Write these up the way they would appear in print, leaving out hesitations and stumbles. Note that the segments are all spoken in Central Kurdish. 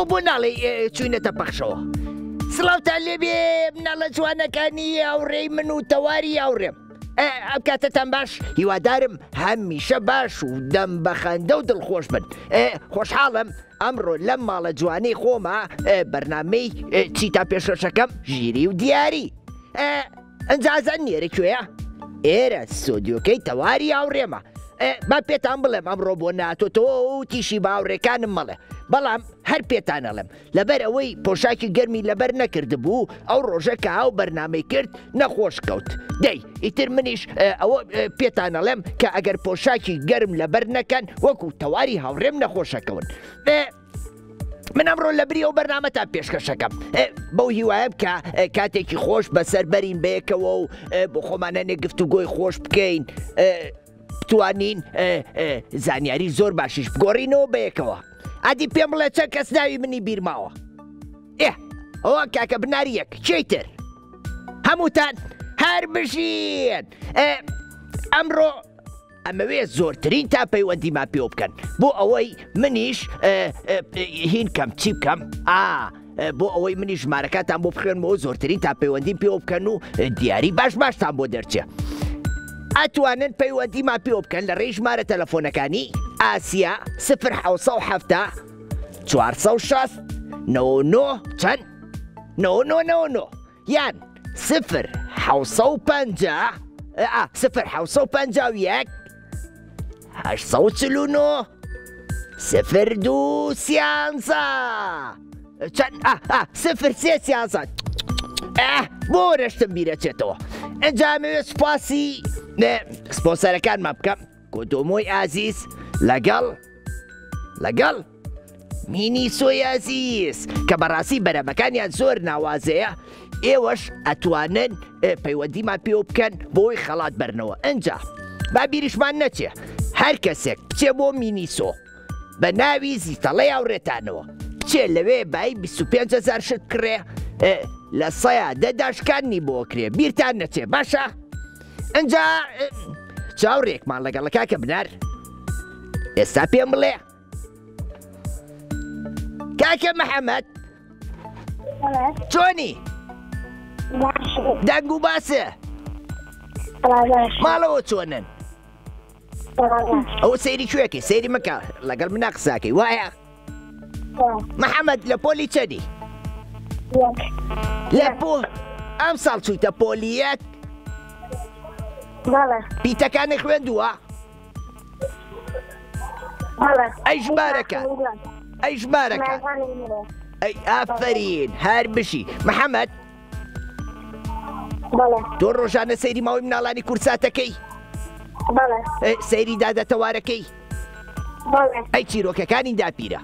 ئەو بۆ ناڵێی چوینەتە پەخشەوە. سڵاوتان لێبێ مناڵە جوانەکانی هاوڕێی من و تەواری هاوڕێم. ئەم کاتەتان باش هیوادارم هەمیشە باش و دەم بەخەندە و دڵخۆش بن. خۆشحاڵم ئەمڕۆ لەم ماڵە جوانەی خۆما بەرنامەی چیتا پێشکەشەکەم ژیری و دیاری. ئەنجا ئەزانن ئێرە کوێیە؟ ئێرە ستۆدیۆکەی تەواری هاوڕێمە. با پێتان بڵێم ئەمڕۆ بۆ ناتۆتەوە و تیشی بە هاوڕێکانم مەڵێ، بەڵام هەر پێتان ئەڵێم لەبەر ئەوەی پۆشاکی گەرمی لەبەر نەکردبوو ئەو ڕۆژە کە هاو بەرنامەی کرد نەخۆش کەوت. دەی ئیتر منیش ئەوە پێتان ئەڵێم کە ئەگەر پۆشاکی گەرم لەبەر نەکەن وەکو تەواری هاوڕێم نەخۆشەکەون. من ئەمڕۆ لە بری ئەو بەرنامەتان پێشکەشەکەم بەو هیوایەم کە کاتێکی خۆش بەسەر بەرین بەیەکەوە و بۆ خۆمانەنێ گفتوگۆی خۆش بکەین بتوانین زانیاری زۆر باشیش بگۆڕینەوە بەیەکەوە ئادی پێم بڵێ چەند کەس ناوی منی بیرماوە ئێ ئەوە کاکە بناری یەک چیتر هەمووتان هەر بژین ئەمڕۆ ئەمەوێ زۆرترین تا پەیوەندیمان پێوە بکەن بۆ ئەوەی منیش هین کەم چی بکەم ئا بۆ ئەوەی منی ژمارەکانتان بۆ بخوێنمەوە زۆرترین تا پەیوەندیم پێوە بکەن و دیاری باش باشتان بۆ دەرچێ ئەتوانن پەیوەندیمان پێوە بکەن لە ڕێی ژمارە تەلەفۆنەکانی ئاسیا 0 460 99 چەند 99 یان سفر حەوسە و پەنجا ئا سفر حەوسە و پەنجا و یەک هەشت سەد و 49 سفر دوو سیانزە چەند ئا ئا سفر سێ سیانزە ئاه بۆ رەشتم بیرەچێتەوە ئەنجا ئەمەوێ سوپاسی سپۆنسەرەکانمان بکەم کۆدۆمۆی ئازیز لەگەڵ لەگەڵ مینیسۆی ئازیز کە بەڕاستی بەرەمەکانیان زۆر ناوازەیە ئێوەش ئەتوانن پەیوەندیمان پێوە بکەن بۆی خەڵات بەرنەوە ئەجا با بیریشمان نەچێ هەر کەسێک بچێ بۆ مینیسۆ بە ناوی زیتەڵەی هاوڕێتانەوە بچێ لەوێ بای 25 هزار شت بکڕێ لە سەیا دە داشکاننی بۆ کرێ بیرتان نەچێ باشە ئەجا چاوڕێکمان لەگەڵە کاکە بنار ئێستا پێم بڵێ کاکە محەممەد چۆنی دەنگ و باسە ماڵەوە چۆنن ئەوە سەیری کوێکی سەیری مکە لەگەڵ منە قساکەی وایە محەممەد لە پۆلی چەدی لە پۆ ئەم ساڵ چوویتە پۆلی یەک پیتەکانی خوێندووە ئەی ژمارەکە ئەی ژمارەکە ئەی ئافرین هەر بژی محەممەد تۆ ڕۆژانە سەیری ماوەی مناڵانی کورساتەکەی سەیری دادە تەوارەکەی ئەی چیرۆکەکانی داپیرە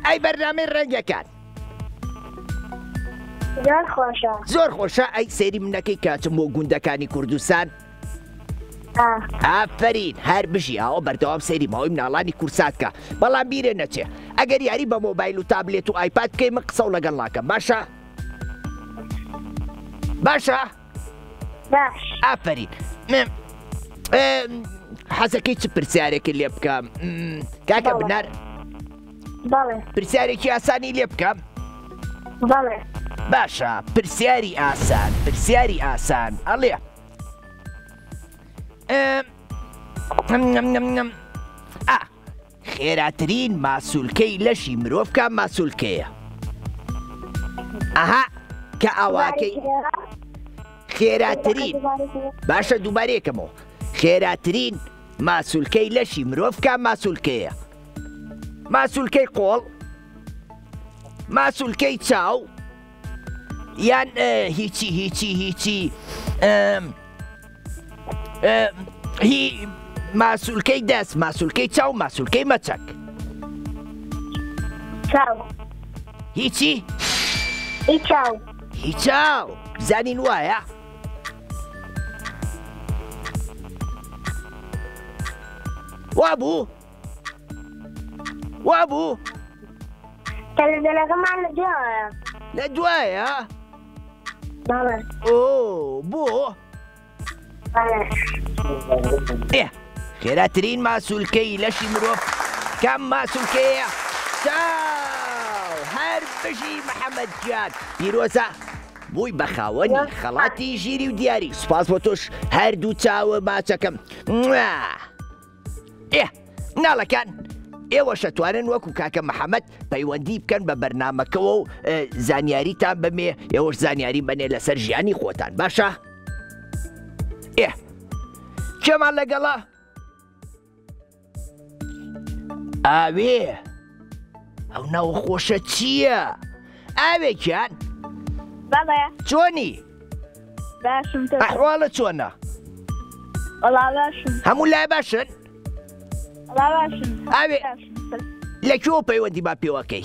ئەی بەرنامەی ڕەنگەکان زۆر خۆشە زۆر خۆشە ئەی سەیری منەکەی کاچم بۆ گوندەکانی کوردستان ئافەرین هەر بژی ئاوە بەردەوام سەیری ماوەی مناڵانی کورسات کە بەڵام بیرێ نەچێ ئەگەر یاری بە مۆبایل و تابلێت و ئایپاد بکەی من قسەو لەگەڵ ناکەم باشە باشە باش ئافەرین حەزەکەی چ پرسیارێکی لێ بکەم کاکە بنار بەڵێ پرسیارێکی ئاسانی لێ بکەم بەڵێ باشە پرسیاری ئاسان پرسیاری ئاسان ئەڵێ خێراترین ماسولکەی لەشی مرۆڤ کام ماسولکەیە؟ ئەها کە ئاواکەی خێراترین باشە دووبارەیەکەمەوە خێراترین ماسولکەی لەشی مرۆڤ کام ماسولکەیە؟ ماسولکەی قۆڵ ماسولکەی چاو یان هیچی هیچی هیچی هی ماسولکەی دەست ماسولکەی چاو ماسولکەی مەچەک چاو هیچی هی چاو هی چاو زانین وایە وابوو وابوو تەلەڤیزیۆنەکەمان لە دوایە. لە دوایە؟ بەڵێ. ئۆ بۆ؟ بەڵێ. ئێ خێراترین ماسولکەی لەشی مرۆڤ کام ماسولکەیە؟ چاو! هەر بژی محەممەد گیان پیرۆزە بووی بە خاوەنی خەڵاتی ژیری و دیاری سوپاس بۆ تۆش هەردوو چاوە ماچەکەم ئێ مناڵەکان ئێوەش ئەتوانن وەکو کاکە محەممەد پەیوەندی بکەن بە بەرنمەکەەوە و زانیاریتان بمێ ئێوەش زانیاری بەنێ لەسەر ژیانی خۆتان باشە ئێ کێمان لەگەڵە ئاوێ ئەو ناوە خۆشە چییە؟ ئاوێکیان بەڵێ چۆنی؟ باشم تۆ ئەحواڵە چۆنە؟ وەڵا باشم هەموو لای باشن؟ وەڵا باشم ئاوێ لە کوێوە پەیوەندی با پێوەکەی؟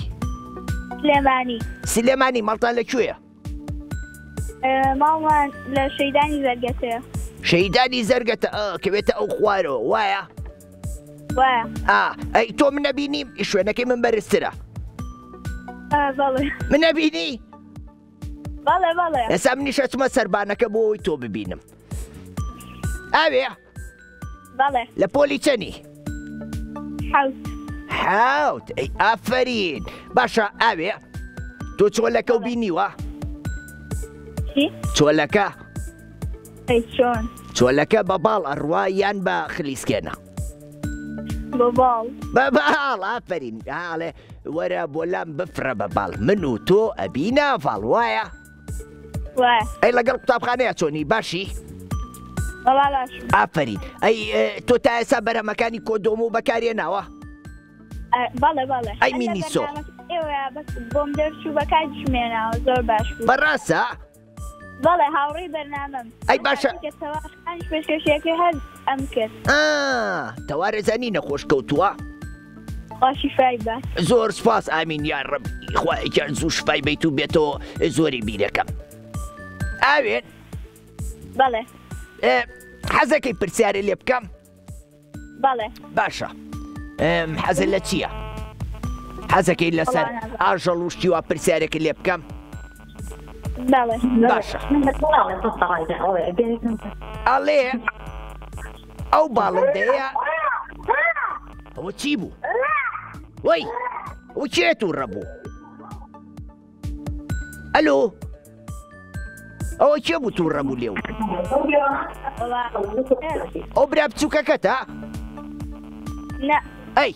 سلێمانی سلێمانی ماڵتان لە کوێیە؟ ماڵمان لە شەیدانی زەرگەتەیە. شەیدانی زەرگەتە کەوێتە ئەو خوارەوە وایە؟ وایە. ئا ئەی تۆ منە بینی شوێنەکەی من بەرزترە. بەڵێ. منە بینی؟ بەڵێ بەڵێ. ئێستا منیش ئەچمە سەربانەکە بۆ ئەوەی تۆ ببینم. ئاوێ؟ بەڵێ. لە پۆلی چەنی؟ حەوت. حەوت ئەی ئافەرین باشە ئاوێ تۆ چۆلەکە و بینیوە؟ چی؟ چۆلەکە ئەی چۆن؟ چۆلەکە بە باڵ ئەڕوا یان بە خلیسکێنە؟ بە باڵ. بە باڵ ئافەرین ئاڵێ وەرە بۆ لام بفرە بە باڵ من و تۆ ئەبی ناڤاڵ وایە؟ وایە. ئەی لەگەڵ قوتابخانەیە چۆنی باشی؟ وەڵا باشم. ئافەرین ئەی تۆ تا ئێستا بەرهەمەکانی کۆدۆم و بەکارێناوە؟ بەڵێ بەڵێ. ئەی مینیسۆ؟ ئێوە بەس بۆم دەرچوو بەکاریشم هێناوە زۆر باش بوو. بەڕاستە؟ بەڵێ هاوڕێی بەرنامەم. ئەی باشە. کە تەوارخانیش پێشکەشیەکەی هەر ئەم کرد. ئا تەوارە زانی نەخۆش کەوتووە؟ خوا شیفای بات. زۆر سوپاس ئامین یاڕەب خوایە گیان زوو شفای بەیت و بێتەوە زۆری بیرەکەم ئاوێن. بەڵێ. حەزەکەی پرسیارێ لێ بکەم؟ بەڵێ. باشە حەزە لە چییە؟ حەزەکەی لەسەر ئاژەڵ و شتی وا پرسیارێکت لێ بکەم؟ بەڵێ. باشە. ئەڵێ ئەو باڵندەیە ئەوە چی بوو؟ وەی و کێ تووڕە بوو؟ ئەلۆ ئەوە کێ بوو تووڕە بوو لێو؟ ئەو برا بچووکەکەتە؟ نا. ئەی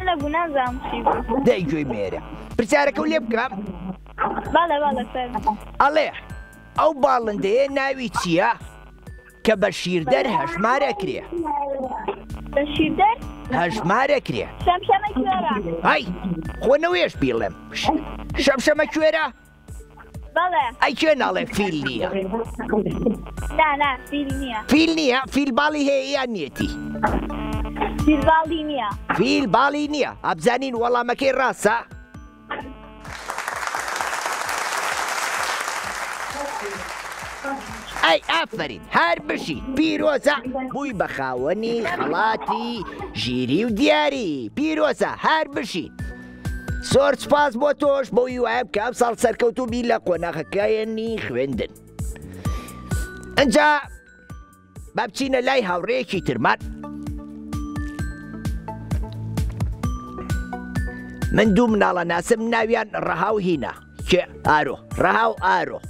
نەبوو نازانم چی بوو. دەی گوێی مێرە پرسیارەکەو لێ بکەم؟ بەڵێ بەڵێ فەرموو. ئەڵێ ئەو باڵندەیە ناوی چییە؟ کە بە شیردەر هەژمار ئەکرێ. بە شیردەر؟ هەژمار ئەکرێ. شەمشەمە کوێرە. ئای خۆ نەوێش بیڵێم. شەمشەمە کوێرە؟ بەڵێ. ئەی کێ ناڵێ فیل نییە؟ نا نا فیل نییە. فیل نییە؟ فیل باڵی هەیە یان نیەتی؟ فیل باڵی نییە. فیل باڵی نییە. ئەبزانین وەڵامەکەی ڕاستە؟ ئەی ئافەرین هەر بژی پیرۆزە بووی بە خاوەنی خەڵاتی ژیری و دیاری پیرۆزە هەر بژی زۆر سپاس بۆ تۆش بۆ هیوایەم کە ئەم ساڵ سەرکەوتوو بی لە قۆناغەکەیانی خوێندن ئەجا با بچینە لای هاوڕێیەکی ترمان. من دوو مناڵە ناسم ناویان ڕەها و هینا کێ ئارۆ ڕەها و ئارۆ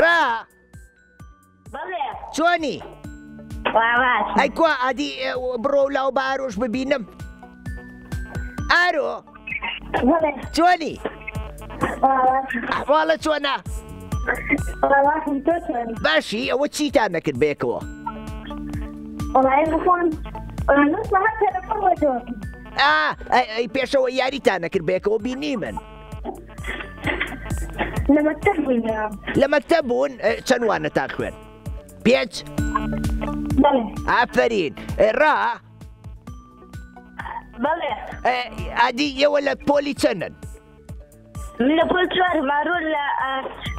ڕا چۆنی ئەی کوا ئادی بڕۆ و لاو بە ئارۆش ببینم ئارۆ چۆنی ئەحواڵە چۆنە باشی ئەوە چیتان نەکرد بەیەکەوە ئەی پێشەوە یاریتان نەکرد بەیەکەوە بینی من لە مەکتەب بوون چەند وانەتان خوێن پێنج ئافرین ڕا بەڵێ. ئادی ئێوە لە پۆلی چەندن؟ من لە پۆل چوار مارۆ لە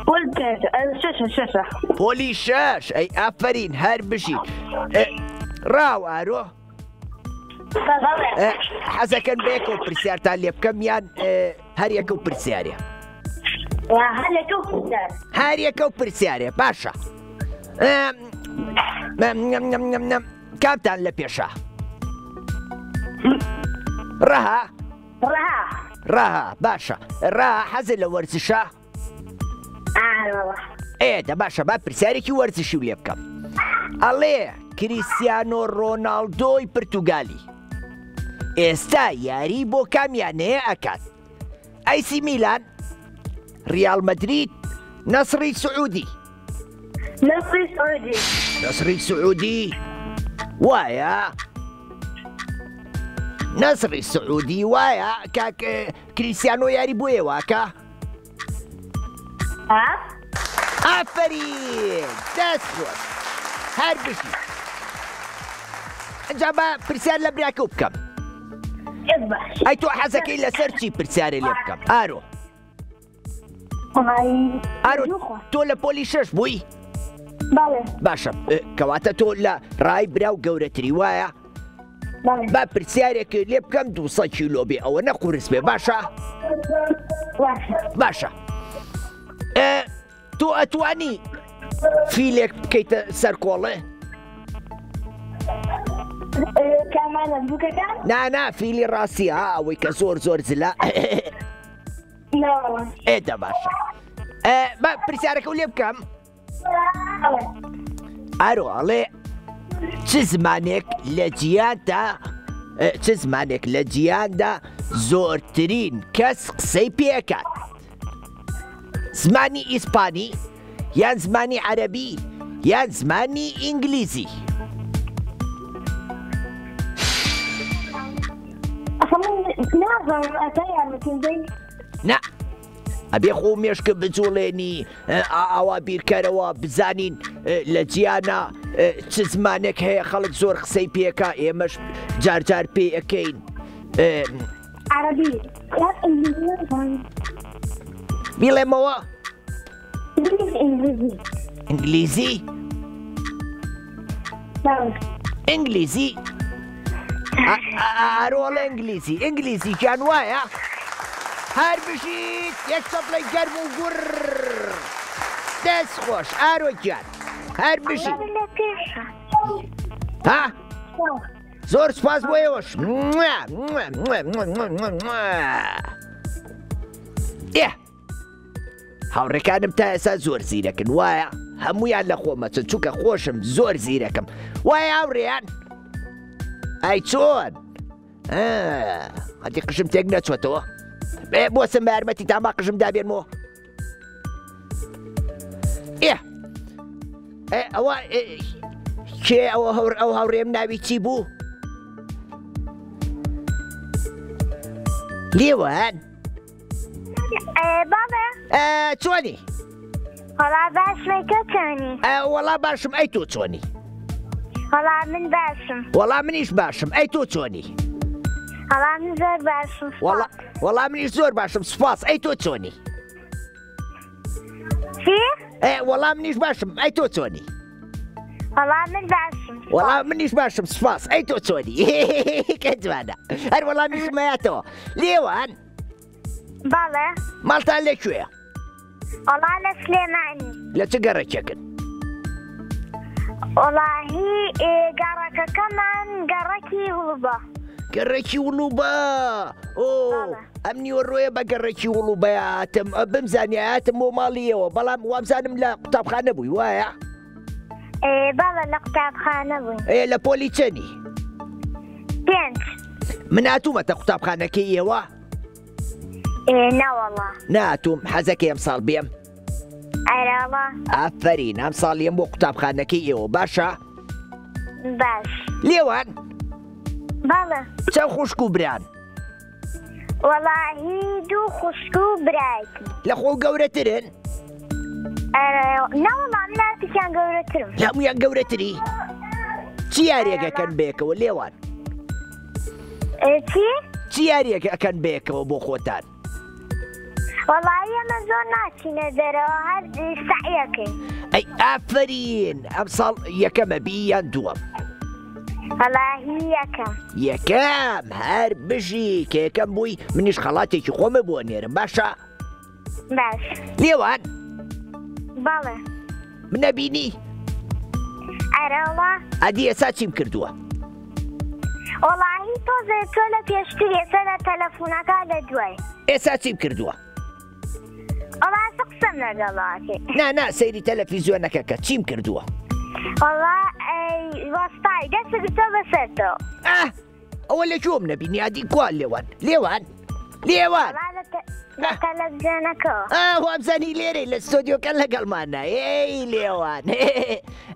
پۆل پێنج شەشە شەشە. پۆلی شەش ئەی ئافەرین هەر بژی ڕاو ئارۆ حەزەکەن بەیەکەوە پرسیارتان لێ بکەم یان هەر یەکە و پرسیارێ هەر یەکە و پرسیارێ باشە کامتان لە پێشە؟ ڕەها؟ ڕەها. ڕاها باشە ڕاها حەزت لە وەرزشە؟ ئێ دە باشە با پرسیارێکی وەرزشی لێ بکەم ئەڵێ کریسیانۆ ڕۆناڵدۆی پرتوگالی ئێستا یاری بۆ کام یانەیە ئەکات ئەیسی میلان ڕیاڵ مەدرید نەسڕی سعودی نەسڕی سعودی نەسڕی سعودی وایە نەسڕی سعودی وایە کاک کریسیانۆ یاری بۆ ئێواکە ئافەرین دەست خۆش هەر بژی ئەجا با پرسیار لە براکەو بکەم ئەی تۆ حەزەکەی لەسەر چی پرسیارێ لێ بکەم ئارۆ ئارۆ تۆ لە پۆلی شەش بووی باشە کەواتە تۆ لە ڕای برا و گەورەتری وایە با پرسیارێک لێ بکەم 200 کیلۆ بێ ئەوە نە قورس بێ باشە باشە تۆ ئەتوانی فیلێک بکەیتە سەر کۆڵێ نانا فیلی ڕاستی ها ئەوەی کە زۆر زۆر زلە ئێدە باشە با پرسیارەکە لێ بکەم ئارۆ ئەڵێ چ زمانێک لە جیاندا چ زمانێک لە جیاندا زۆرترین کەس قسەی پێکات زمانی ئیسپانی یان زمانی عەربی یان زمانی ئینگلیزی نا ئەبێ خۆ مێشکە بجوڵێنی ئاوا بیرکەرەوە بزانین لە جیانا چ زمانێک هەیە خەڵک زۆر قسەی پێکا ئێمەش جارجار پێ ئەەکەین عربی بیڵێمەوە ئینگلیزی ئینگلیزی ئارۆڵ ئینگلیزی ئینگلیزی گیان وایە هەر بژیت یەک چەپڵەی گەرم و گوڕ دەست خۆش ئارۆ گیان هەر بژی ها زۆر سپاس بۆ ئێوەش ئێ هاوڕێکانم تا ئێستا زۆر زیرەکن وایە هەمویان لە خۆمەچن چونکە خۆشم زۆر زیرەکەم وایە هاوڕێیان ئەی چۆن هەتی قژم تێک نەچۆتەوە بۆسم بە یارمەتی تاما قژم دابێنمەوە ئێ ئەوە کێ ئەوە هەور ئەو هاوڕێم ناوی چی بوو؟ لێوان بابا چۆنی؟ وەڵا باشم تۆ چۆنی؟ وەڵا باشم ئەی تۆ چۆنی؟ وەڵا من باشم وەڵا منیش باشم ئەی تۆ چۆنی؟ وەڵا من زۆر باشم وەڵا وەڵا منیش زۆر باشم سوپاس ئەی تۆ چۆنی؟ چی؟ وەڵا منیش باشم ئەی تۆ چۆنی؟ وەڵا من باشم وەڵا منیش باشم سوپاس ئەی تۆ چۆنی؟ کە جوانە هەر وەڵامیشمەیاتەوە لێوان بەڵێ. ماڵتان لە کوێیە؟ وەڵا لە سلێمانی. لە چ گەڕەکێکن؟ وەڵاهی گەڕەکەکەمان گەڕەکی وڵوبە. گەڕەکی وڵوبە ئۆ ئەم نیوەڕۆیە بە گەڕەکی وڵوبەیە هاتم بمزانیایە هاتم بۆ ماڵی ئێوە بەڵام وابزانم لە قوتابخانە بووی وایە؟ بەڵێ لە قوتابخانە بووین. ئێ لە پۆلی چەنی؟ پێنج. من هاتوومەتە قوتابخانەکەی ئێوە؟ نەوەڵا. ناتوم حەزەکەی ئەمساڵ بێم؟ ئەرەڵا. ئافەرین ئەمساڵ یەم بۆ قوتابخانەکەی ئێوە باشە؟ باش. لێوان؟ بەڵێ. چەند خوشک و بران؟ وەڵاهی دوو خوشک و برایەکم. لە خۆو گەورەترن؟ نەوەڵا من هەردووکیان گەورەترم. لە هەموویان گەورەتری؟ چی یاریەک ئەکەن بەیەکەوە لێوان؟ چی؟ چی یاریەک ئەکەن بەیەکەوە بۆ خۆتان؟ وەڵاهی ئێمە زۆر ناچینە دەرەوە هەر سەعیەکەین. ئەی ئافەرین ئەمساڵ یەکەمە بی یان دووەم؟ وەڵاهی یەکەم. یەکەم هەر بژی کە یەکەم بووی منیش خەڵاتێکی خۆمە بۆ نێرم باشە؟ باش. لێوان؟ بەڵێ. منە بینی؟ ئەرەوە. ئەدی ئێستا چیم کردووە؟ وەڵاهی. جاری تۆزێ تۆ لە پێشتر ئێستا لە تەلەفونەکە لە دوای. ئێستا چیم کردووە؟ وەڵا ئێستا قسەم لەگەڵا ئەکەی. نا نا سەیری تەلەفیزیۆنەکە کە چیم کردووە؟ وەڵا ئەی وەستای دەستت گرتووە بەسەرتەوە. ئاه ئەوە لە کوێم نەبینی ئەدی کوا لێوان لێوان لێوان وەڵا لە تە- لە تەلەفزیۆنەکەوە. ئاه وابزانی لێرەی لە ستۆدیۆکە لەگەڵمانە ئێی لێوان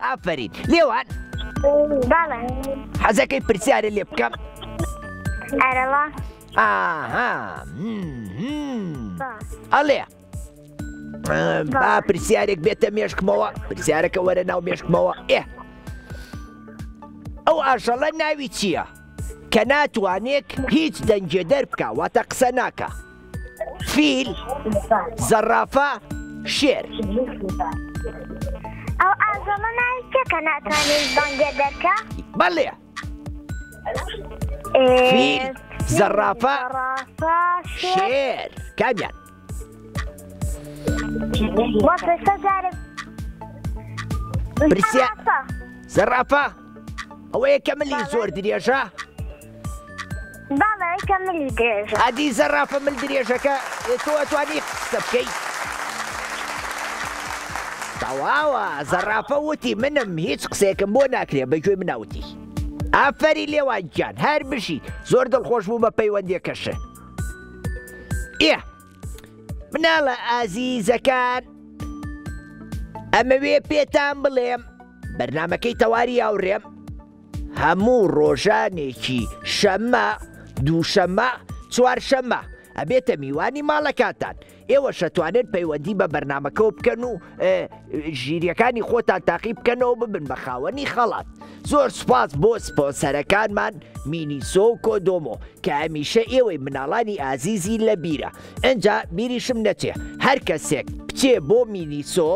ئافەرین لێوان بەڵێ. حەزەکەی پرسیارە لێ بکەم ئەرەڵا. ئاها ئەڵێ با پرسیارێک بێتە مێشکمەوە پرسیارەکە وەرە ناو مێشکمەوە ئێ ئەو ئاژەڵە ناوی چییە؟ کە ناتوانێت هیچ دەنگێ دەربکە واتە قسە ناکە فیل زەڕافە شێر ئەو ئاژەڵە ناوی چیە کە ناتوانێت دەنگێ دەرکە؟ بەڵێ فیل زەڕافە شێر کامیان پرسیار زەڕافە ئەوەیە کە ملی زۆر درێژە ئەدی زەڕافە مل درێژەکە تۆ ئەتوانی قسە بکەیت تەواوە زەڕافە وتی منم هیچ قسێکم بۆ ناکرێ بە گوێی مناوتی ئافەری لێوان گیان هەر بژی زۆر دڵخۆش بوو بە پەیوەندیەکەشە ئێ مناڵە ئازیزەکان ئەمەوێ پێتان بڵێم بەرنمەکەی تەواری هاوڕێم هەموو ڕۆژانێکی شەممە، دووشەممە، چوارشەممە ئەبێتە میوانی ماڵەکانتان. ئێوەش ئەتوانن پەیوەندی بە بەرنامەکەوە بکەن و ژیریەکانی خۆتان تاقی بکەنەوە ببن بە خاوەنی خەڵات. زۆر سوپاس بۆ سپۆنسەرەکانمان مینیسۆ و کۆدۆمۆ کە هەمیشە ئێوەی مناڵانی ئازیزی لەبیرە. ئنجا بیریشم نەچێ هەر کەسێک بچێ بۆ مینیسۆ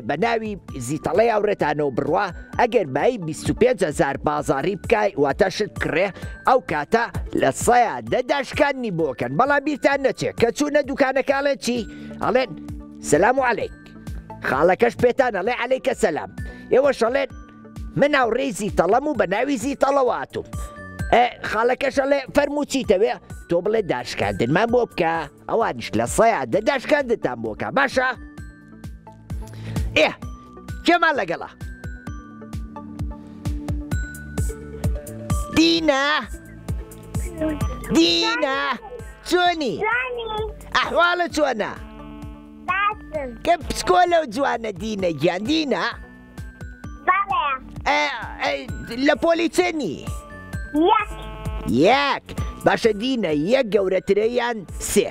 بە ناوی زیتەڵەی هاوڕێتانەوە بڕوا ئەگەر بایی 25 هەزار بازاڕی بکای واتە شت بکڕێ ئەو کاتە لە سەیا دە داشکاندنی بۆکەن بەڵام بیرتان نەچێ کە چوونە دوکانەکە ئەڵێن چی ئەڵێن سەلام و عەلەیک خاڵەکەش پێتان ئەڵێ عەلەیکە سەلام ئێوەش ئەڵێن من هاوڕێی زیتەڵەم و بە ناوی زیتەڵەوە هاتووم خاڵەکەش ئەڵێ فەرموو چیتەوێ تۆ بڵێ داشکاندنمان بۆ بکە ئەوانیش لە سەیا دە داشکاندنتان بۆکە باشە ئێ کێمان لەگەڵە دینا دینا چۆنی ئەحواڵە چۆنە کە پسکۆلە و جوانە دینە گیان دینا لە پۆلی چەنی یەک باشە دینە یەک گەورەترە یان سێ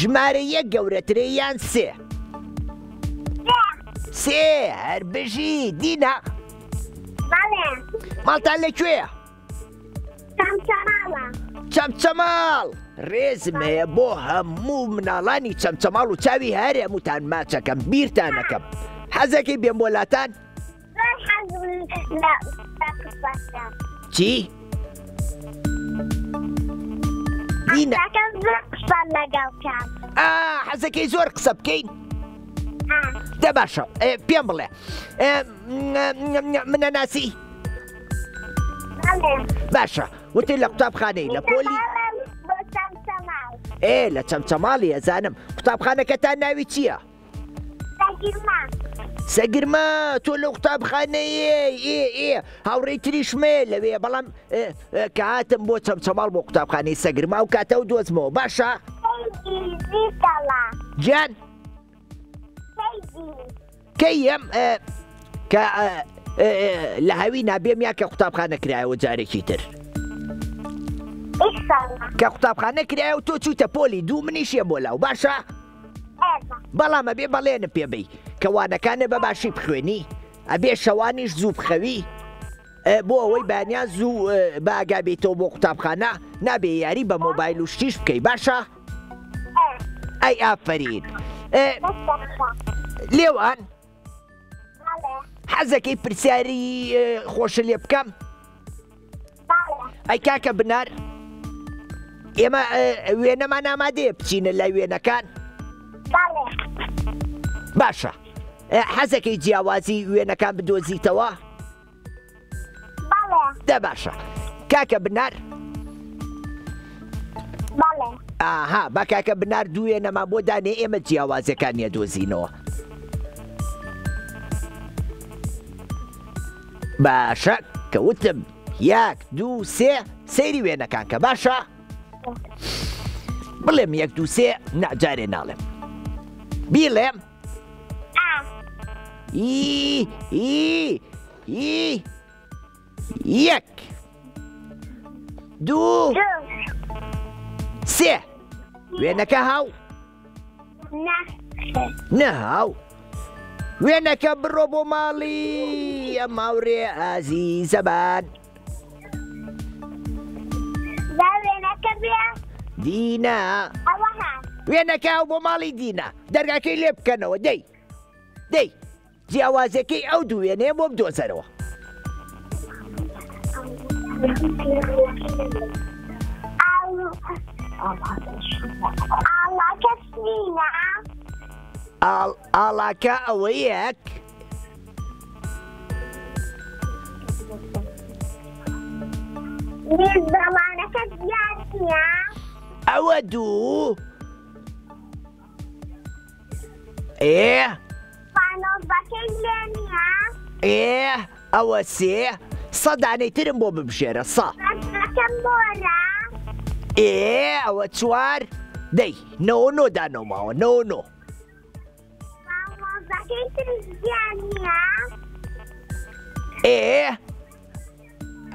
ژمارە یەک گەورەترە یان سێ؟ سێ هەر بژی دینا ماڵتان لە کوێیە؟ چەمچەماڵ ڕێزم هەیە بۆ هەموو مناڵانی چەمچەماڵ و چاوی هەر هەمووتان ماچەکەم بیرتانەکەم حەزەکەی بێم بۆ لاتان؟ زۆر حەزم لە قسەکە. چی؟ دینا حەزەکەم زۆر قسە لەگەڵ کەم. ئا حەزەکەی زۆر قسە بکەین؟ دە باشە پێم بڵێ منە ناسی؟ باشە وتی لە قوتابخانەی لە پۆلی ئێ لە چەمچەماڵی ئەزانم قوتابخانەکەتان ناوی چییە؟ سەگرمە. سەگرمە تۆ لەو قوتابخانەیە ئێ ئێ هاوڕێی تریشمەیە لەوێ بەڵام کە هاتم بۆ چەمچەماڵ بۆ قوتابخانەی سەگرما و کاتە و دۆزمەوە باشە گیان کەی یەم کە لە هەوی نابێم یا کە قوتابخانە کرایەوە جارێکی تر کە قوتابخانە کرایە و تۆ چووتە پۆلی دوو منیشیە بۆ لاو باشە بەڵام ئەبێ بەڵێنم پێ بەی کە وانەکانت بە باشی بخوێنی ئەبێ شەوانیش زوو بخەوی بۆ ئەوەی بەیانیان زوو بە ئاگا بیتەوە بۆ قوتابخانە نابێ یاری بە مۆبایل و شتیش بکەی باشە ئەی ئافەرین لێوان حەزەکەی پرسیاری خۆشە لێ بکەم ئەی کاکە بنار ئێمە وێنەمان ئامادەیە بچینە لای وێنەکان باشە حەزەکەی جیاوازی وێنەکان بدۆزیتەوە؟ دە باشە کاکە بنار. بەڵێ. ئاها با کاکە بنار دووێنەمان بۆ دانێ ئێمە جیاوازەکان یەدۆزینەوە. باشە کە وتم یەک دوو سێ سەیری وێنەکان کە باشە بڵێم یەک دوو سێ نا جارێ ناڵێم بیڵێم ئی ئی ئی یەک دوو سێ وێنەکە هاو نەهاو وێنەکە بڕۆ بۆ ماڵی ئەم هاوڕێ ئازیزەمان دینا وێنەکە ئەو بۆ ماڵی دینا دەرگاکەی لێ بکەنەوە دەی دەی جیاوازەکەی ئەو دوو وێنەیە بۆ بدۆزەرەوە. ئاڵاکە ئەوە یەک ئەوە دوو ئێ فانۆسەکەی لێ نییە؟ ئێ ئەوە سێ سە دانەی ترم بۆ ببژێرە سە. ڕەسمەکە مۆرە. ئێ ئەوە چوار دەی نەوە نۆ دانەو ماوە نەوە نۆ. فانۆسەکەی ترش دیار نییە؟ ئێ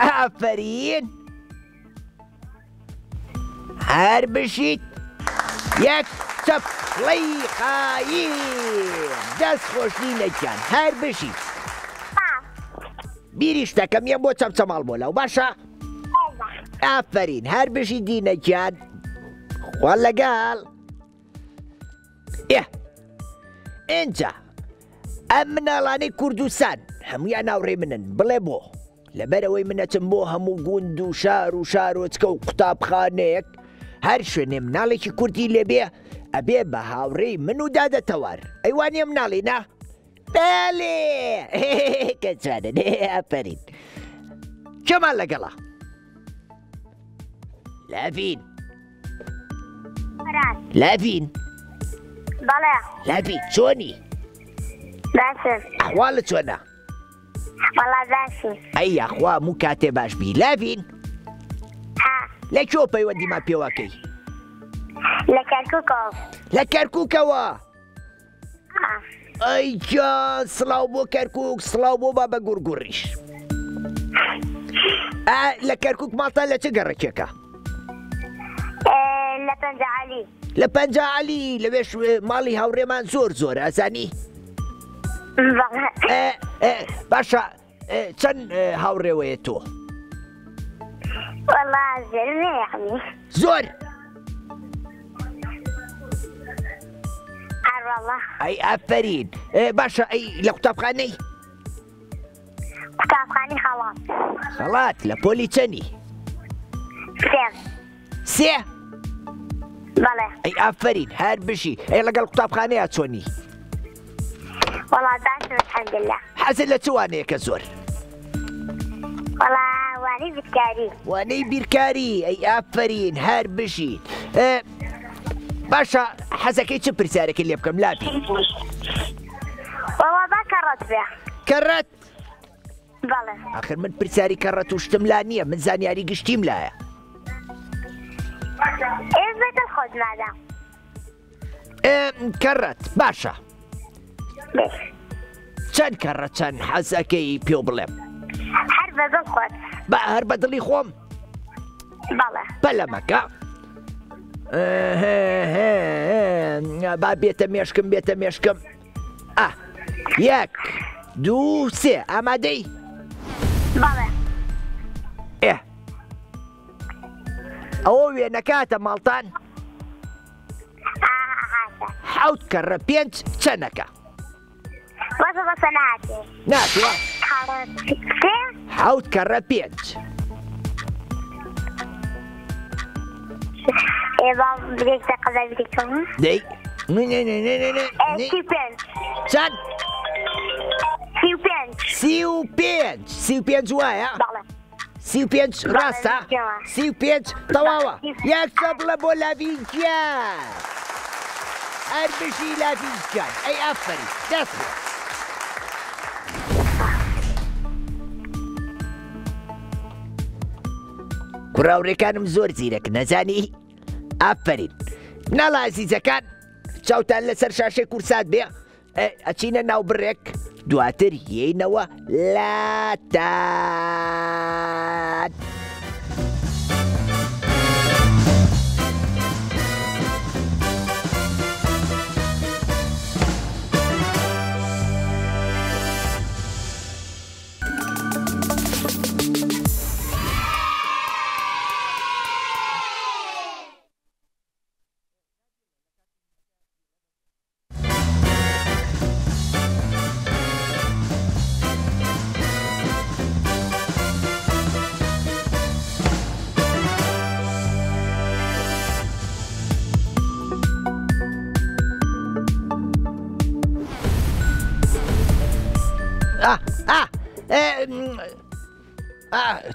ئافەرین. هەر بژیت یەک چەپڵەی قایم دەست خۆش دینە گیان هەر بژیت بیری شتەکەم یەم بۆ چەمچەماڵ بۆ لاو باشە ئافەرین هەر بژی دینە گیان خوا لەگەڵ ئێ ئینجا ئەم مناڵانەی کوردستان هەمویان هاوڕێی منن بڵێ بۆ لەبەرئەوەی من ئەچم بۆ هەموو گوند و شار و شارۆچکە و قوتابخانەیەک، هەر شوێنێ مناڵێکی کوردی لێ بێ، ئەبێ بە هاوڕێی من و دادە تەوار. ئەی وا نییە مناڵینە؟ بەلێ! کە جوانن، ئافەرین. کێمان لەگەڵە؟ لاڤین. لاڤین. بەڵێ. لاڤین چۆنی؟ باشم. ئەحواڵت چۆنە؟ وەڵا باشی. ئەی یاخوا هەموو کاتێ باش بی لاڤین. ها. لە کوێوە پەیوەندیمان پێوەکەی؟ لە کەرکوکەوە. لە کەرکوکەوە؟ ئەی گیان سڵاو بۆ کەرکوک سڵاو بۆ بابە گوڕگوڕیش. لە کەرکوک ماڵتان لە چ گەڕەکێکە؟ لە پەنجە عەلی. لە پەنجا عەلی لەوێش ماڵی هاوڕێمان زۆر زۆرە ئەزانی؟ باشە چەند هاوڕێوەیە تۆ؟ زۆر ئەی ئافرین باشە ئەی لە قوتابخانەی قوتابخانی خەڵات. خەڵات لە پۆلی چەنی؟ سێ. سێ؟ بەڵێ. ئەی ئافەرین هەر بژی. ئەی لەگەڵ قوتابخانەیا چۆنی؟ وەڵا باشم الحمدللە. حەزت لە چ وانەیەکە زۆر؟ وەڵا وانەی بیرکاری. وانەی بیرکاری ئەی ئافەرین هەر بژیت. باشە حەزەکەی چ پرسیارێکی لێ بکەم لابی؟ وەڵا با کەڕەت بێ. کەڕەت؟ بەڵێ. ئاخر من پرسیاری کەڕەت و شتم لا نییە من زانیاری گشتیم لایە. ئێ بەدڵ خۆت مادام. کەڕەت باشە. چەند کەڕە چەند حەزەکەی پێ بڵێم؟ هەر بەدڵ خۆت. بە هەر بەدڵی خۆم؟ بەڵێ. پەلەمەکە. با بێتە مێشکم بێتە مێشکم. ئا یەک دوو سێ ئامادەی؟ بەڵێ. ئێ ئەوە وێنەکاتە ماڵتان؟ حەوت کەڕە پێنج چەنەکە؟ بەسە بەسە ناتێ. ناتوە؟ حەوت کەڕە پێنج. دەی چەند؟ سی و پێنج سی و پێنج وایە؟ 35 ڕاستە؟ 35 تەواوە. یەک چەپڵە بۆ لاڤین گیان. ئەر بژی لاڤین گیان. ئەی ئافەرین. دەست خۆش. کوڕاوڕێکانم زۆر زیرەک نەزانی ئافەرین مناڵە ئازیزەکان چاوتان لەسەر شاشەی کورسات بێ ئەچینە ناو بڕێک دواتر یەینەوە لاتان.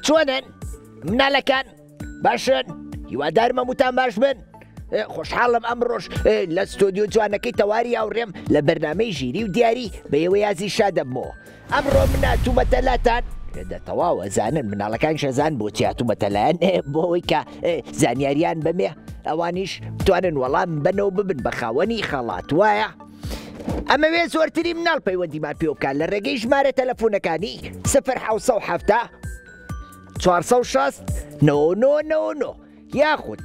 چۆنن منالەکان باشن هیوادارم هەمووتان باش بن خۆشحاڵم ئەمڕۆش لە ستۆدیۆ جوانەکەی تەواری هاوڕێم لە بەرنامەی ژیری و دیاری بە ئێوە یازی شا دەبمەوە ئەمڕۆ من هاتوومەتە لاتان دە تەواو ئەزانن مناڵەکان شەزان بۆچی هاتوومەتە لایەن بۆ ئەوەی کە زانیاریان بەمێ ئەوانیش بتوانن وەڵام بەنەوە ببن بە خاوەنی خەڵات وایە ئەمەوێ زۆرتری مناڵ پەیوەندیمان پێ بکات لە ڕێگەی ژمارە تەلەفۆنەکانی 0 7 460 999 یاخود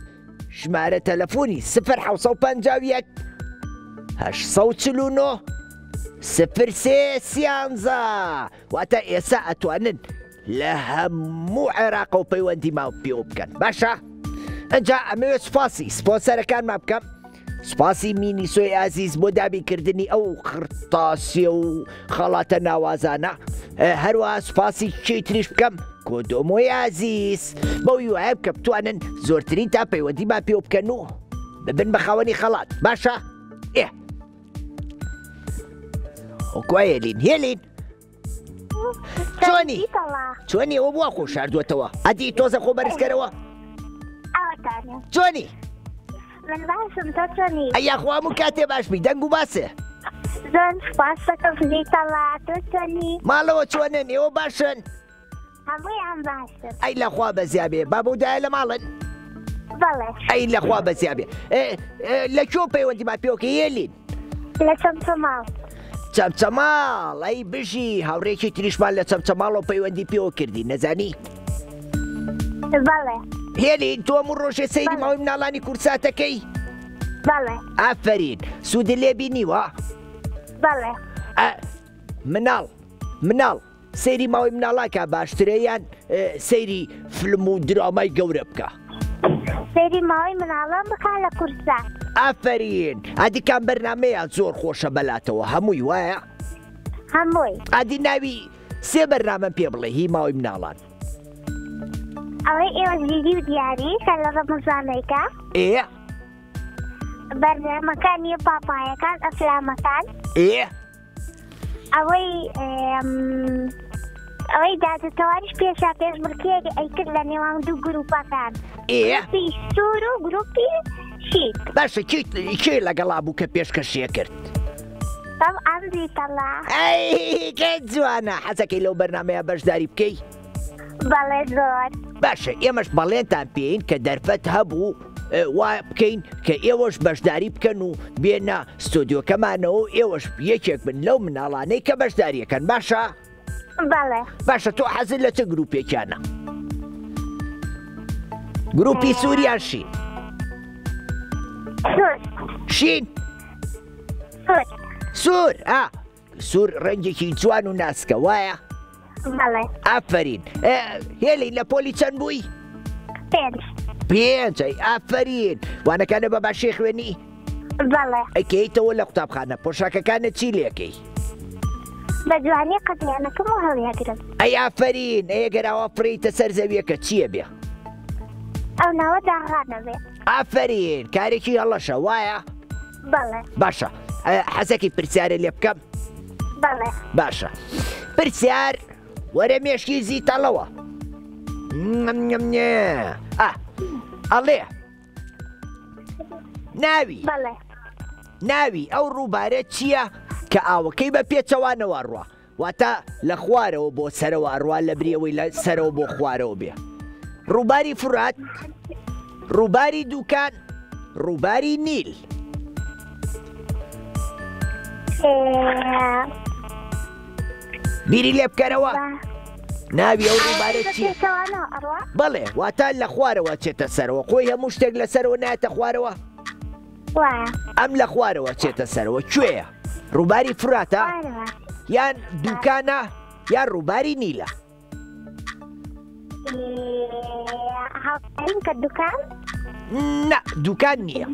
ژمارە تەلەفۆنی 0751 849 03 سیانزە واتە ئێسا ئەتوانن لە هەموو عێراقەوە پەیوەندیمان پێوە بکەن باشە ئەجا ئەمەوێت سوپاسی سپۆنسەرەکانمان بکەم سوپاسی مینیسۆی ئازیز بۆ دابینکردنی ئەو قرتاسیە و خەڵاتە ناوازانە هەروە سوپاسی کێی تریش بکەم کۆدۆمۆی ئازیز بەو هیوایە کە بتوانن زۆرترین تا پەیوەندیمان پێوە بکەن و ببن بە خاوەنی خەڵات باشە ئێ ئۆکوا هێلین هێلین چۆنی چۆنی ئەوە بووە خۆ شاردووەتەوە ئەدی تۆزە خۆ بەرزکەرەوە چۆنی من باشم تۆ چۆنی ئەی یاخوا هەموو کاتێ باش بی دەنگ و باسێ زۆر سپاس دەکەم زیتەڵا تۆ چۆنی ماڵەوە چۆنن ئێوە باشن هەموویان باشن ئەی لەخوا بەزیا بێ بابە و دایە لە ماڵن بەڵێ ئەی لەخوا بەزیا بێ لە کوێ پەیوەندیمان پێوەکە یێلین لە چەمچەماڵ. چەمچەماڵ ئەی بژی هاوڕێکی تریشمان لە چەمچەماڵەوە پەیوەندی پێوە کردی نەزانی؟ بەڵێ. هێلین تۆ هەموو ڕۆژێ سەیری ماوەی مناڵانی کوردساتەکەی؟ بەڵێ. ئافەرین سوودت لێ بینیوە؟ بەڵێ. مناڵ مناڵ سەیری ماوەی مناڵان کا باشترە یان سەیری فلم و درامای گەورە بکە؟ سەیری ماوەی مناڵان بکا لە کوردسات. ئافەرین ئەدی کام بەرنامەیە زۆر خۆشە بەلاتەوە هەمووی وایە؟ هەمووی. ئەدی ناوی سێ بەرنامەم پێ بڵێ هی ماوەی مناڵان. ئەوەی ئێوە ژیری و دیاری کە لە ڕەمەزانێکە. ئێ بەرنامەکانی پاپایەکان ئەفلامەکان. ئێ ئەوەی ئەوەی دادتەواریش پێشا پێشبڕکێک ئەیکرد لە نێوان دوو گروپەکان گروپی سوور و گروپی شین. باشە کێ لەگەڵا بوو کە پێشکەشیە کرد؟ طبعا زیتەڵا. ئەی کە جوانە حەزەکەی لەو بەرنامەیە بەشداری بکەی؟ بەڵێ زۆر. باشە ئێمەش بەڵێنتان پێین کە دەرفەت هەبوو وا بکەین کە ئێوەش بەشداری بکەن و بێنە ستۆدیۆکەمانەوە و ئێوەش یەکێک بن لەو مناڵانەی کە بەشداریەکەن باشە؟ بەڵێ. باشە تۆ حەزت لە چ گروپێکیانە؟ گروپی سوور یان شین؟ سوور. شین؟ سوور. سوور ئا سوور ڕەنگێکی جوان و ناسکە وایە؟ بەڵێ. ئافەرین هێلی لە پۆلی چەند بووی؟ پێنج. پێنج ئەی ئافەرین وانەکانە بە باشی خوێنی؟ بەڵێ. ئەی کەیتەوە لە قوتابخانە پۆشاکەکانت چی لێکەی؟ بە جوانی قەدیانەکەم و هەڵیەگرم. ئەی ئافەرین ئەی گەر ئاوا فڕێیتە سەر زەویەکە چییە بێ؟ ئەو ناوە داغانە بێ. ئافەرین کارێکی هەڵەشە وایە؟ بەڵێ. باشە حەزەکی پرسیارە لێ بکەم؟ بەڵێ. باشە پرسیار وەرە مێشکی زیتەڵەوە. ئەڵێ ناوی ناوی ئەو ڕووبارە چییە کە ئاوەکەی بە پێچەوانەوە ڕوە واتە لە خوارەوە بۆ سەرەوە ئەڕوا لە بریەوەی لە سەرەوە بۆ خوارەوە بێ ڕووباری فرات ڕووباری دوکان ڕووباری نیل. بیری لێ بکەرەوە ناوی ئەو ڕووبارە چییە؟ بەڵێ واتە لە خوارەوە چێتە سەرەوە خۆی هەموو شتێک لە سەرەوە نایەتە خوارەوە ئەم لە خوارەوە چێتە سەرەوە کوێیە ڕووباری فراتە یان دوکانە یان ڕووباری نیلە هاوکاریم کە دوکان؟ نا دوکان نییە.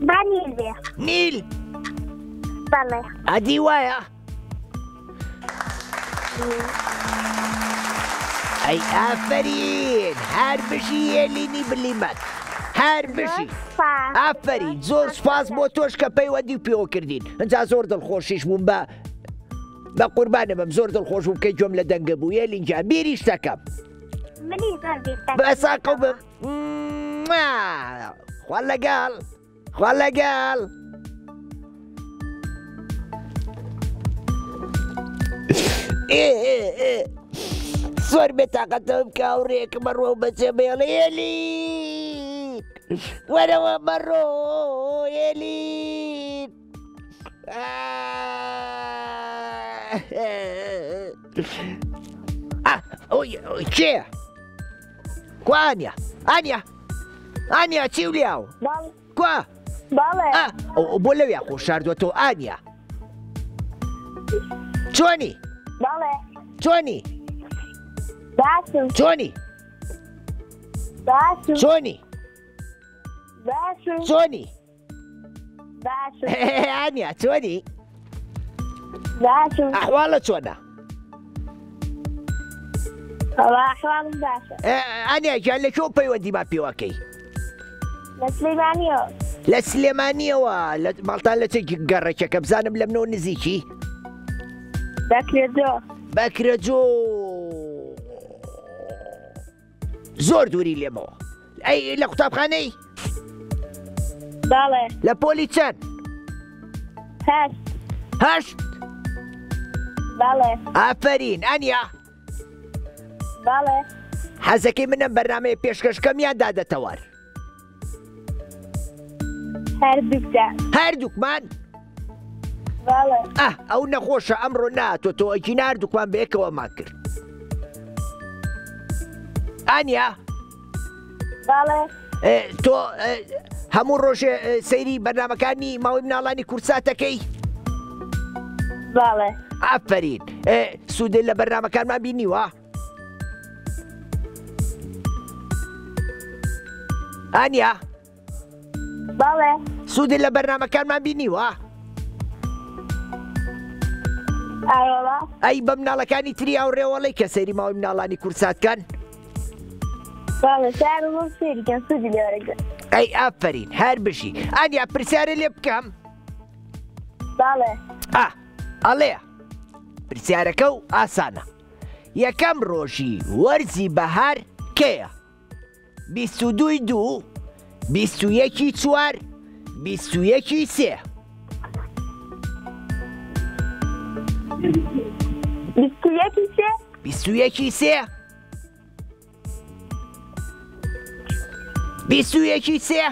با نیل بێ. نیل؟ بەڵێ. ئەدی وایە؟ ئەی ئافەرین هەر بژی هێلینی بلیمەت هەر بژی ئافەرین زۆر سوپاس بۆ تۆش کە پەیوەندی و پێوە کردین ئەجا زۆر دڵخۆشیش بووم بە بە قوربانە بم زۆر دڵخۆش بووم کە گوێم لە دەنگە بوو هێلین گیان بیریش دەکەم بەساقە بم خوا لەگەڵ خوا لەگەڵ زۆر بێتاقەتەوە بکە و ڕێکە بەڕۆ بەجێ بێڵێ ئێلی وەرەوە بەڕۆ ئێلی کێ کوا ئانیا ئانیا ئانیا چی و لیاو کوا بەڵێ ئەو بۆ لەویا خۆ شاردوەتەوە ئانیا چۆنی بەڵێ چۆنی باشم چۆنی باشم چۆنی باشم چۆنی باشم ئانیا چۆنی باشم ئەحواڵە چۆنە وەڵا ئەحواڵم باشە ئانیا گیان لە کوێ پەیوەندیمان پێوەکەی لە سلێمانیەوە لە سلێمانیەوە لە ماڵتان لە چ گەڕەکێکە بزانم لە منەوە نزیکی بەکرەجۆ بەکرەجۆ زۆر دووری لێمەوە ئەی لە قوتابخانەی بەڵێ لە پۆلی چەند هەشت هەشت بەڵێ ئافەرین ئەنیا بەڵێ حەزەکەی منم بەرنمەیە پێشکەشکەم یان دادەتەوار هەردووکدا هەردووکمان بەڵێ ئە ئەو نەخۆشە ئەمڕۆ ناتۆ تۆ ئەگینا هەردووکمان بەیەکەوەمان کرد ئانیا بەڵێ تۆ هەموو ڕۆژێ سەیری بەرنمەکانی ماوەی مناڵانی کورساتەکەی بەڵێ ئافرین سوودێ لە بەرنمەکانمان بینیوە ئانیا بەڵێ سوودت لە بەرنمەکانمان بینیوە؟ ئایوەڵا ئەی بە مناڵەکانی تری هاوڕێوەڵی کە سەیری ماوەی مناڵانی کورسات کەن؟ بەڵێ سارم و سەیری کەن سوودی لێ وەرەگرن ئەی ئافەرین هەر بژی ئانیا پرسیارێ لێ بکەم؟ بەڵێ ئا ئەڵێ پرسیارەکە و ئاسانە یەکەم ڕۆژی وەرزی بەهار کەیە؟ 22ی دوو، 21ی چوار، 21ی سێ. 21ی سێ. 21ی سێ. 21ی سێ.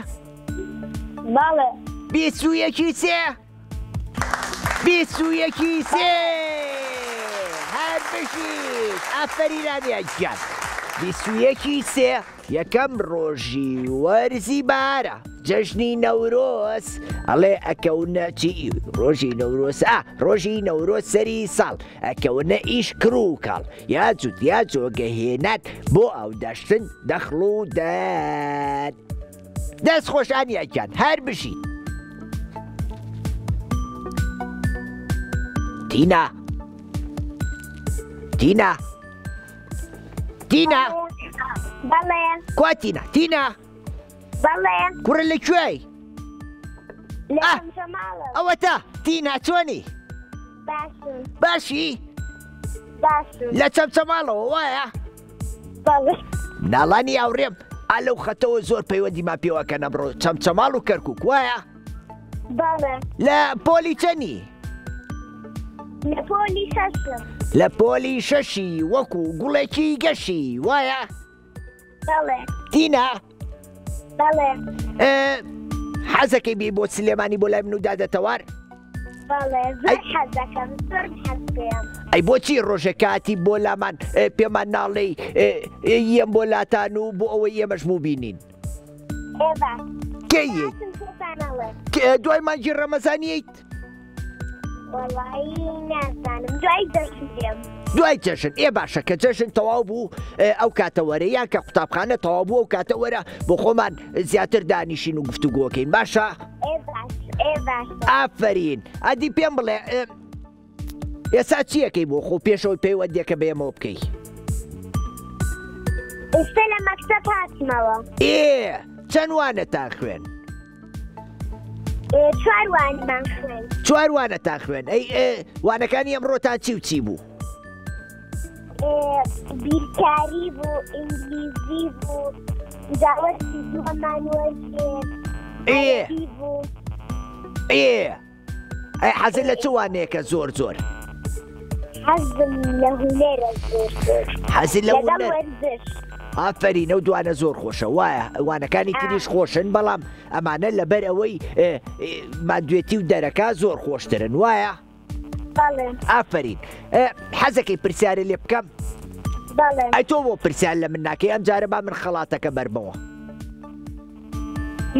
بەڵێ. 21ی سێ. 21ی سێ. هەر بژیت ئافەرین ئانیا گیان. 21ی سێ یەکەم ڕۆژی وەرزی بەهارە جەژنی نەورۆز ئەڵێ ئەکەونە چی ڕۆژی نەورۆز ئا ڕۆژی نەورۆز سەری ساڵ ئەکەونە ئیش کڕ و کاڵ یا جوت یا جۆگە هێنان بۆ ئاوداشتن دەخڵ و دەن. دەست خۆش ئانیا گیان هەر بژیت. تینا تینا تینا بەڵێ کوا تینا تینا بەڵێ کوڕە لە کوێی لە ئەوەتا. تینا چۆنی؟ باشم. باشی؟ باشم. لە چەمچەماڵەوە وایە؟ بەڵێ. مناڵانی هاوڕێم ئا لەو خەتەوە زۆر پەیوەندیمان پێوەکەن ئەمڕۆ چەمچەماڵ و کەرکوک وایە؟ بەڵێ. لە پۆلی چەنی؟ لە پۆلی شەشم. لە پۆلی شەشی وەکو گوڵێکی گەشی وایە؟ بەڵێ. تینا؟ بەڵێ. حەزەکەی بی بۆ سلێمانی بۆ لای من و دادە تەوار؟ بەڵێ زۆر حەزەکەم زۆر حەز پێم. ئەی بۆچی ڕۆژێک کاتی بۆ لامان پێمان ناڵێی یەم بۆ لاتان و بۆ ئەوەی ئێمەش ببینین؟ ئێ باش. کەی یەیت؟ دوای مانگی ڕەمەزان یەیت؟ وەڵایی نازانم دوای جەژن دێم. دوای جەژن ئێ باشە کە جەژن تەواو بوو ئەو کاتە وەرە یان کە قوتابخانە تەواو بوو ئەو کاتە وەرە بۆ خۆمان زیاتر دانیشین و گفتوگۆکەین باشە؟ ئێ باش ئێ باشە. ئافەرین ئەدی پێم بڵێ ئێستا چیەکەی بۆ خۆ پێشەوەی پەیوەندیەکە بە ئێمەوە بکەی؟ ئێستا لە مەکتەب هاتمەوە. ئێ چەند وانەتان خوێن؟ چوار وانەمان خوێند. چوار وانەتان خوێند. ئەی وانەکانی ئەمڕۆتان چی و چی بوو؟ بیرکاری بوو، ئینگلیزی بوو، داوەتی دووەمان وەرگرت، عەرەبی بوو. ئێ ئەی حەزت لە چ وانەیەکە زۆر زۆر؟ حەزم لە هونەرە زۆر زۆر. حەزت لە لەگەڵ هونەر؟ وەرزش. ئافەرین ئەو دوانە زۆر خۆشە وایە وانەکانی تریش خۆشن بەڵام ئەمانە لەبەر ئەوەی ماندوێتی و دەرەکا زۆر خۆشترن وایە؟ بەڵێ. ئافەرین حەزەکەی پرسیارێ لێ بکەم؟ بەڵێ. ئەی تۆ بۆ پرسیار لە من ناکەی ئەم جارە با من خەڵاتەکە بەرمەوە.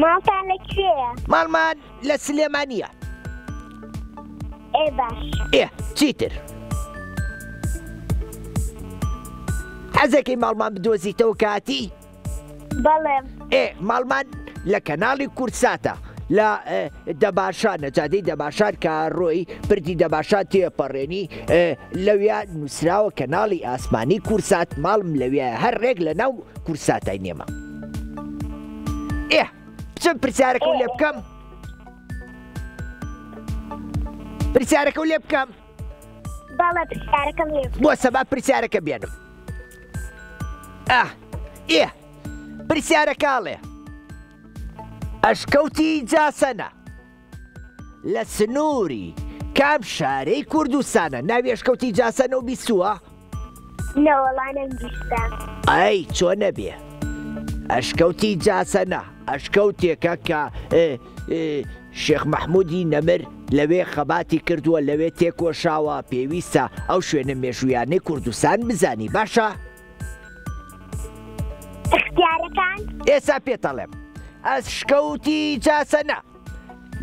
ماڵتان لە کوێیە؟ ماڵمان لە سلێمانییە. ئێ باش. ئێ چیتر؟ حەزەکەی ماڵمان بدۆزیتەوە کاتی؟ بەڵێ. ئێ ماڵمان لە کەناڵی کوردساتە لە دەباشانە جادەی دەباشان کە ڕۆی پردی دەباشان تێپەڕێنی لەویا نووسراوە کەناڵی ئاسمانی کورسات ماڵم لەویایە هەر ڕێک لە ناو کورساتای نێمە. ئێ بچم پرسیارەکەو لێ بکەم؟ پرسیارەکەو لێ بکەم؟ بەڵێ پرسیارەکەم لێ بکە. بۆ سەبا پرسیارەکە بێنم. ئاه ئێ پرسیارەکە ئەڵێ ئەشکەوتی جاسەنە لە سنووری کام شارەی کوردستانە؟ ناوی ئەشکەوتی جاسەنە و بیستووە؟ نەوەڵا نەمبیستە. ئەی چۆن نەبێ؟ ئەشکەوتی جاسەنە ئەشکەوتێکە کە شێخ مەحمودی نەمر لەوێ خەباتی کردووە لەوێ تێکۆشاوە پێویستە ئەو شوێنە مێژوویانەی کوردستان بزانی باشە؟ اختیارەکان؟ ئێستا پێتەڵێم ئەشکەوتی جاسەنە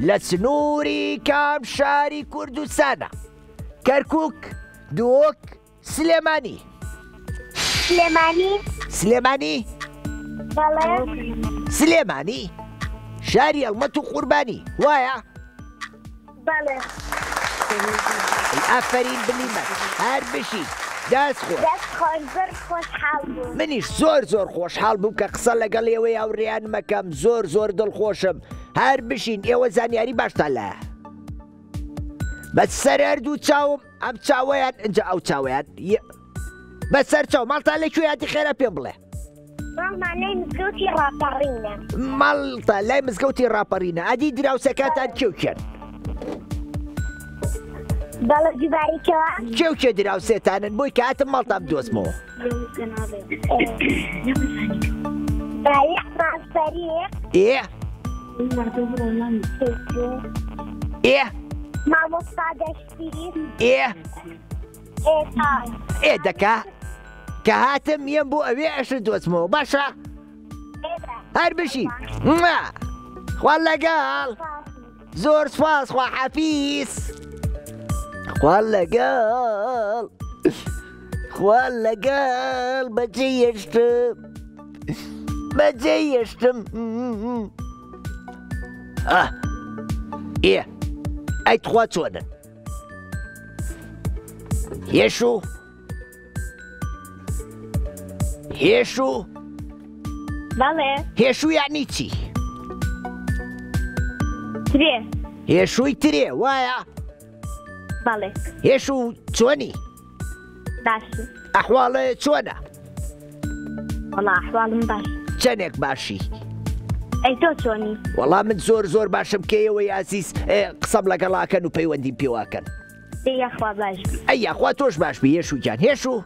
لە سنووری کام شاری کوردستانە؟ کەرکوک، دهۆک، سلێمانی. سلێمانی. سلێمانی؟ بەڵێ. سلێمانی شاری هەڵمەت و قوربانی وایە؟ بەڵێ. ئافەرین بلیمەت هەر بژیت دەست خۆش. دەست خۆش زۆر خۆشحاڵ بووم. منیش زۆر زۆر خۆشحاڵ بووم کە قسە لەگەڵ ئێوەی هاوڕێیانمەکەم زۆر زۆر دڵخۆشم هەر بژین ئێوە زانیاری باشتان لایە بە سەر هەردوو چاوم ئەم چاوەیان ئینجا ئەو چاوەیان بەسەر چاو ماڵتان لە کوێ هاتی خێرا پێم بڵێ. ماڵمان لای مزگەوتی ڕاپەڕینە. ماڵتان لای مزگەوتی ڕاپەڕینە ئەدی دراوسێکانتان کێ و کێن؟ بەڵێ دووبارەی کەوە. کێ و کێ دراوسێتانن بۆی کە هاتم ماڵتان بدۆزمەوە؟ بایەخمان فەریق. ئێ ئێ مامۆستا دەشتی. ئێ ئێ دەکا کە هاتم یەم بۆ ئەوێ ئەشت دۆزمەوە باشە؟ هەر بژی خوا لەگەڵ زۆر سوپاس خوا حەفیز خوا لەگەڵ خوا لەگەڵ بەجێ یەشتم بەجێ یەشتم ئێ ئەی تخوا چۆنن هێشوو هێشوو بەڵێ هێشوو یعنی چی؟ ترێ. هێشووی ترێ وایە؟ بەڵێ. هێشوو چۆنی؟ باشم. ئەحواڵێ چۆنە؟ وەڵا ئەحواڵم باش. چەنێک باشی؟ ئەی تۆ چۆنی؟ وەڵا من زۆر زۆر باشم کێیەوەی ئازیز قسەم لەگەڵاکەن و پەیوەندیم پێواکەن. دەی یاخوا باش بی. ئەی یاخوا تۆش باش بی هێشوو گیان. هێشوو؟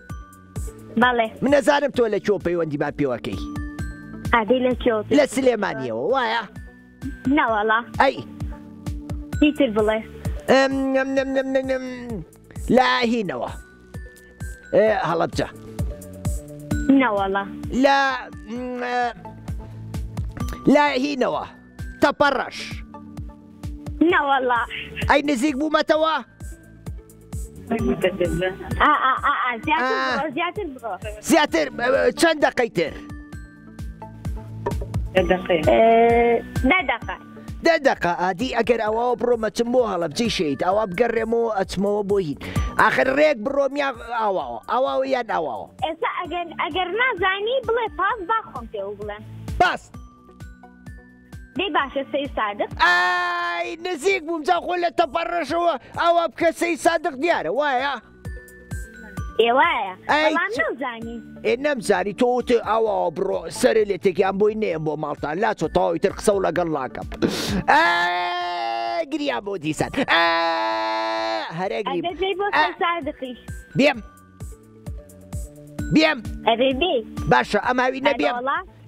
بەڵێ. من ئەزانم تۆ لە کوێوە پەیوەندیمان پێوەکەی. ئادەی لە کوێوە؟ لە سلێمانیەوە وایە؟ نەوەڵا. ئەی. چیتر بڵێ. لە هینەوە. هەڵەبجە. نەوەڵا. لە لە هینەوە. تەپەڕەش. نەوەڵا. ئەی نزیک بوومەتەوە؟ زیاتر چەند دەقەی تر؟ دە دەقە ئادی ئەگەر ئەوەوە بڕۆمە چم بۆ هەڵەبجەی شەید ئەوە بگەڕێمەوە ئەچمەوە بۆ هین ئاخر ڕێک بڕۆم یا ئاواوە ئاواوە یان ئاواوە ئێستا ئەگەر ئەگەر نازانی بڵێ پاس با خۆم پێ بڵێم پاس دەی باشە سەی سادق. ئای نزیک بووم جا خۆ لە تەپەڕەشەوە ئاوا بکە سەی سادق دیارە وایە؟ ئێ وایە بەڵام نەمزانی. ئێ نەمزانی تۆ وت ئاواوە بڕۆ سەرێ لێ تێکیان بۆی نەیەم بۆ ماڵتان لاچۆ تەواوی تر قسە و لەگەڵ ناکەم گریا بۆ دیسان هەرەگری بۆ سەی سادقیش بێم بێم ئەبێ بێ باشە ئەماوی نەبێم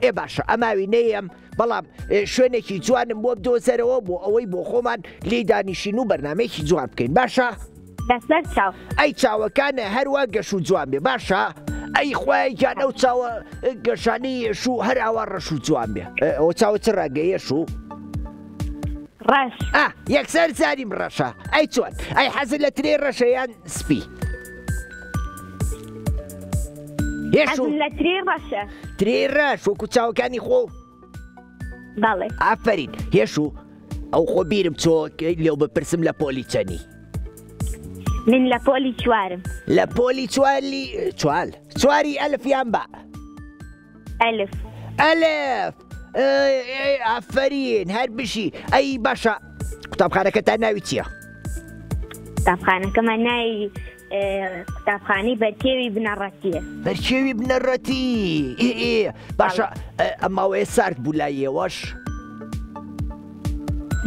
ئێ باشە ئەماوی نەیەم بەڵام شوێنێکی جوانم بۆ بدۆزەرەوە بۆ ئەوەی بۆ خۆمان لی دانیشین و بەرنمەیەکی جوان بکەین باشە لەسەر چاو ئەی چاوەکانە هەروە گەش و جوان بێ باشە ئەی خوای گیان ئەو چاوە گەشانی یەشو هەر ئاوا ڕەش و جوان بێ ئەو چاوە چ ڕەنگە یەشو ڕەش ئا یەکسەر زانیم ڕەشە ئەی چۆن ئەی حەزت لە ترێ ڕەشە یان سپی هێشو لە ترێ ڕەشە ترێ ڕەش وەکو چاوەکانی خۆ بەڵێ ئافرین هێشو ئەو خۆ بیرم چۆ لێو بپرسم لە پۆلی چەنی من لە پۆلی چوارم لە پۆلی چوالی چوال چواری ئەلف یان بە ئەلف. ئەلف ئافەرین هەر بژی ئەی باشە قوتابخانەکەتان ناوی چییە؟ قوتابخانەکەمان ناوی قوتابخانەی بەرکێوی بنەڕەتیە بەرکێوی بنەڕەتی باشە ئەم ماوەیە سارد بوو لای ئێوەش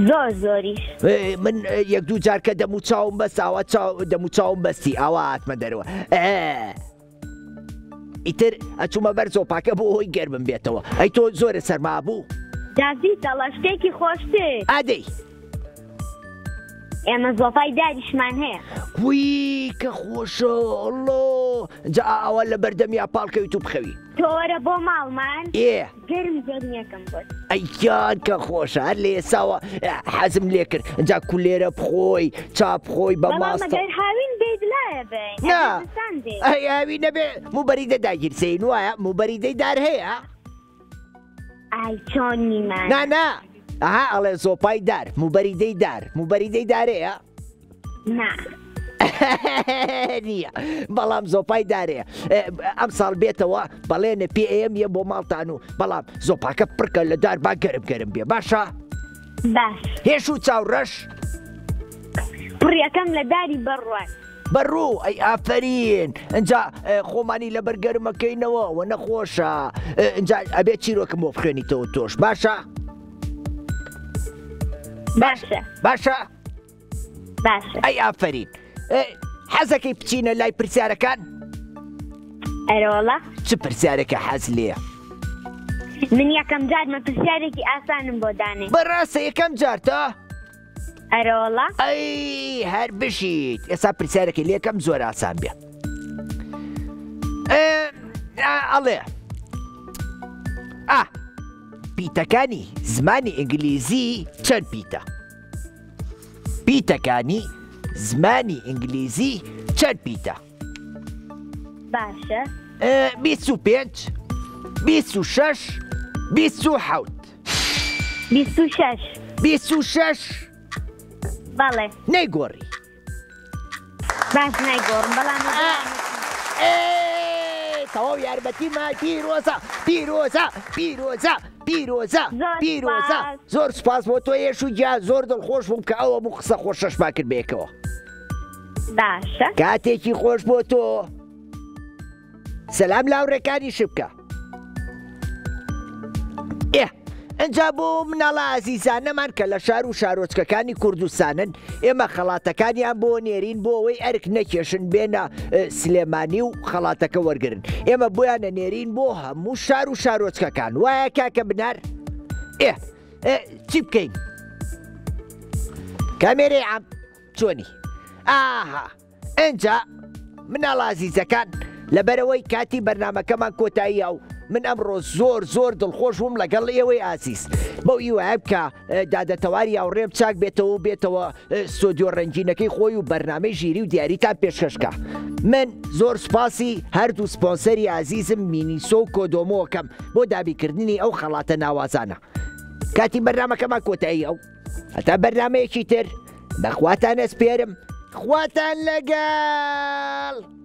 زۆر زۆریش من یەک دوو جار کە دەم و چاوم بەس ئاوا چاو دەم و چاوم بەستی ئاوا هاتمە دەرەوە ئیتر ئەچوومە بەر زۆپاکە بۆ ئەوەی گەرمم بێتەوە. ئەی تۆ زۆرت سەرما بوو؟ جا زیتەڵە شتێکی خۆشتر. ئادەی. ئێمە زۆپای داریشمان هەیە. وی کە خۆشە ئەڵڵۆ. جا ئاوا لە بەردەمیا پاڵکەویت و بخەوی. تۆ وەرە بۆ ماڵمان. ئێ. گەرم گەرمیەکەم بۆت. ئەی گیان کە خۆشە هەر لە ئێساوە حەزم لێ کرد جا کولێرە بخۆی چا بخۆی بە ماستە. بەڵام ئەگەر هاوین بێیت لایە بین نا ئەگەر زستان بێیت. ئەی هاوین نەبێ موبەریدە داگیرسێین وایە موبەریدەی دار هەیە؟ ئای چۆن نیمانە. نا نا ئەها ئەڵێ زۆپای دار موبەریدەی دار موبەریدەی دارەیە؟ نا. نییە بەڵام زۆپای دارێ ئەم ساڵ بێتەوە بەڵێنە پێ ئێم یە بۆ ماڵتان و بەڵام زۆپاکە پڕکە لە دار با گەرم گەرم بێ باشە باش هێش و چاو ڕەش پڕیەکەم لە داری بەڕوان بەڕوو ئەی ئافرین ئەجا خۆمانی لەبەر گەرمەکەینەوە وە نەخۆشە ئەجا ئەبێ چیرۆکم بۆ بخوێنیتەوە تۆش باشە باشە باشە باشە ئەی ئافەرین حەزەکەی بچینە لای پرسیارەکان ئەرۆڵە چ پرسیارێکە حەز لێیە من یەکەم جارمە پرسیارێکی ئاسانم بۆ دانێ بەڕاستە یەکەم جارتە ئەرۆڵە ئەی هەر بژیت ئێستا پرسیارێکی لێکەم زۆر ئاسان بێ ئەڵێ ئا پیتەکانی زمانی ئینگلیزی چەند پیتە پیتەکانی زمانی ئینگلیزی چەند پیتە؟ باشە. 25، 26، 27. 26. 26؟ بەڵێ. نەیگۆڕی. باش نایگۆڕم بەڵام تەواو یارمەتیمە پیرۆزە پیرۆزە پیرۆزە. پیرۆزە پیرۆزە زۆر سوپاس بۆ تۆ یەشو گیان زۆر دڵخۆش بووم کە ئەوە بوو قسە خۆشەشمان کرد بەیەکەوە. باشە. کاتێکی خۆش بۆ تۆ. سەلام لاوڕێکانیش بکە. ئێ ئەجا بۆ مناڵە ئازیزانەمان کە لە شار و شارۆچکەکانی کوردستانن ئێمە خەڵاتەکانیان بۆ نێرین بۆ ئەوەی ئەرک نەکێشن بێنە سلێمانی و خەڵاتەکە وەرگن ئێمە بۆیانە نێرین بۆ هەموو شار و شارۆچکەکان وایە کاکە بنار ئێ چی بکەین کامێرەی عام چۆنی ئاها ئینجا مناڵە ئازیزەکان لەبەرئەوەی کاتی بەرنامەکەمان کۆتاییە و من ئەمڕۆ زۆر زۆر دڵخۆش بووم لەگەڵ ئێوەی ئازیز بەو هیوایەم کە دادە تەواری هاوڕێم چاک بێتەوە و بێتەوە ستۆدیۆ ڕەنگینەکەی خۆی و بەرنامەی ژیری و دیاریتان پێشکەش کا من زۆر سوپاسی هەردوو سپۆنسەری ئازیزم مینیسۆ و کۆدۆمۆکەم بۆ دابینکردنی ئەو خەڵاتە ناوازانە کاتی بەرنامەکەمان کۆتاییە و هەتا بەرنامەیەکی تر بەخواتان ئەسپێرم خواتان لەگەڵ.